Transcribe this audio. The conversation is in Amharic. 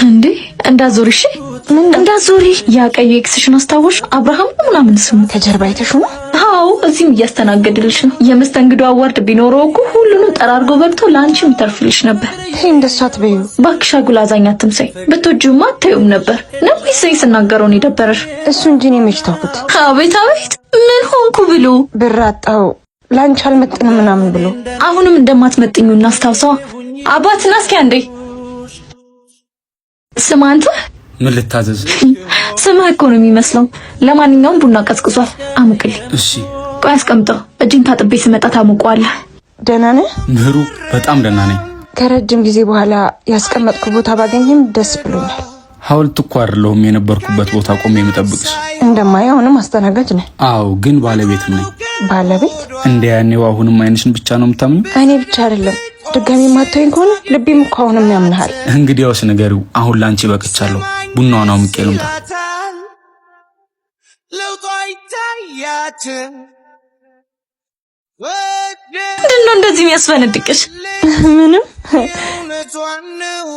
እንዴ እንዳዞሪ፣ እሺ እንዳዞሪ። ያ ቀዩ ex ሽን አስታወሽ? አብርሃም ምናምን ስሙ። ከጀርባ የተሾመ። አዎ፣ እዚህም እያስተናገድልሽ ነው። የመስተንግዶ award ቢኖረው እኮ ሁሉንም ጠራርጎ በልቶ ለአንቺም ይተርፍልሽ ነበር። ይሄ እንደሷ አትበይው። እባክሽ አጉል አዛኝ አትምሰይ። ብትወጂውማ አታዩም ነበር ነው ወይስ እኔ ስናገረው ነው የደበረሽ? እሱ እንጂ እኔ መች ተውኩት። አቤት አቤት፣ ምን ሆንኩ ብሎ? ብር አጣው፣ ላንቺ አልመጥንም ምናምን ብሎ። አሁንም እንደማትመጥኙ እናስታውሰዋ። አባትና እስኪ አንዴ ስማ አንተ። ምን ልታዘዝ? ስምህ እኮ ነው የሚመስለው። ለማንኛውም ቡና ቀዝቅዟል፣ አሙቅልኝ። እሺ። ቆይ አስቀምጠው፣ እጅን ታጥቤ ስመጣ ታሞቀዋለህ። ደህና ነህ? ምህሩ፣ በጣም ደህና ነኝ። ከረጅም ጊዜ በኋላ ያስቀመጥኩ ቦታ ባገኝም ደስ ብሎኛል። ሐውልት እኮ አይደለሁም የነበርኩበት ቦታ ቆሜ የምጠብቅሽ። እንደማየው አሁንም አስተናጋጅ ነህ። አዎ፣ ግን ባለቤትም ነኝ። ባለቤት? እንደ ያኔው አሁንም አይንሽን ብቻ ነው የምታምኚው? እኔ ብቻ አይደለም፣ ድጋሚ ማታየኝ ከሆነ ልቤም እኮ አሁንም ያምንሃል። እንግዲያውስ ንገሪው። አሁን ላንቺ በቅቻለሁ። ቡናውን አሙቄ ልምጣ። ለውጧ ይታያትም። ምንድን ነው እንደዚህ የሚያስፈነድቅሽ? ምንም። እውነቷን ነው።